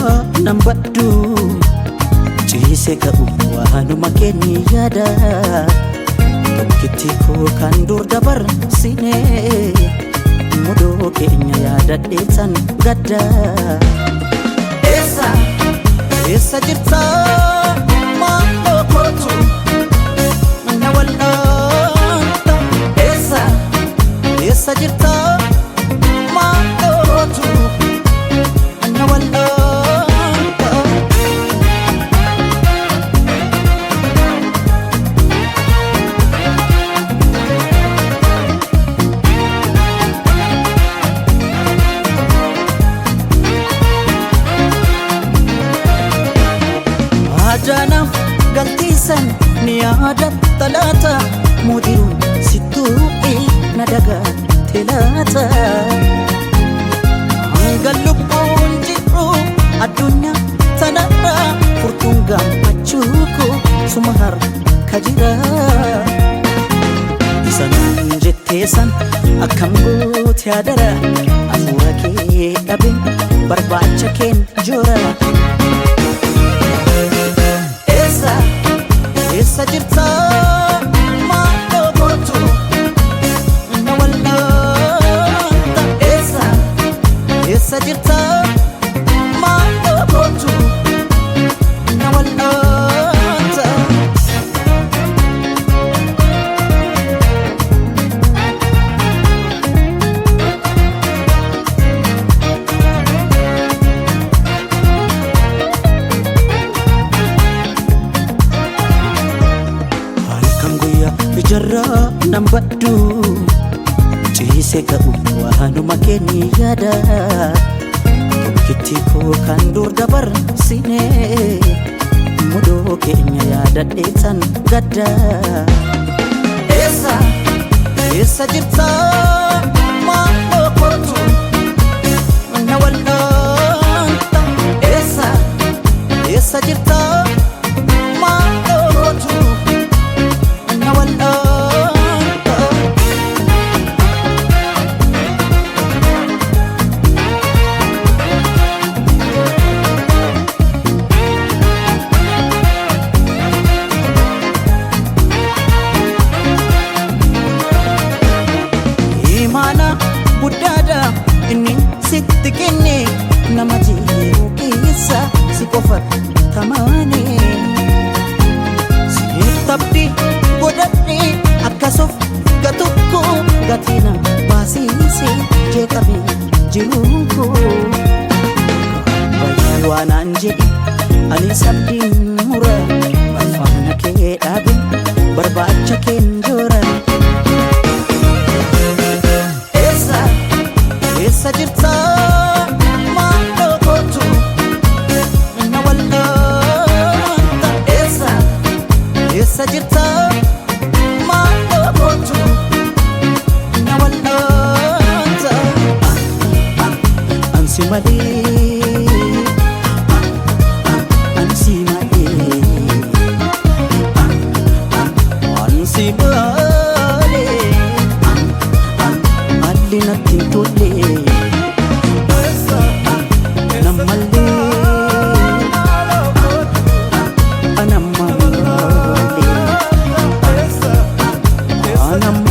Ijarraa nan baddu ciise ka'u waanuma keenya yaada tokkitti koo kan dur dabarsine mudoo keenya yaadadheetan gadda. Eessa eessa jirta maaloo kootu na wal'aanta eessa eessa jirta maaloo kootu na wal'aanta. Ajaanaaf galtiisan ni yaadatta laata mudiruun sittuuqii na dagatte laata. Hanga lubbuun jiru addunyaa tanarra furtuun gammachuu koo suma harka jira. Isa naan jettee san akkam goote adara hafuura kee dhabeen barbaacha keen joora. Eessa eessa jirta maaloo kootu na wal'aanta eessa eessa jirta maaloo kootu na wal'aanta. Halkan guyyaa ijarraa nan baddu ciise ka'u waanuma keenya yaada tokkitti koo kan dur dabarsine mudoo keenya yaadadheetan gadda. Eessa eessa jirta maaloo kootu na wal'aanta eessa eessa jirta maaloo kootu na wal'aanta. Imaana guddaadha inni sitti kenne nama jiru keessa si qofa tamaane. Siif abdii godhadhe akkasuuf gatukko gatina baasiise jeeqame jiruun koo. Bayii waanaan jedhe ani sabdiin mura faana kee dhaabe barbaacha keen joora. Eessa eessa jirta maaloo kootu na wal'aanta eessa eessa jirta maaloo kootu na wal'aanta. Ansi malee ansi malee ansi malee haalli natti hin tolle nammallee anammalee anammalee.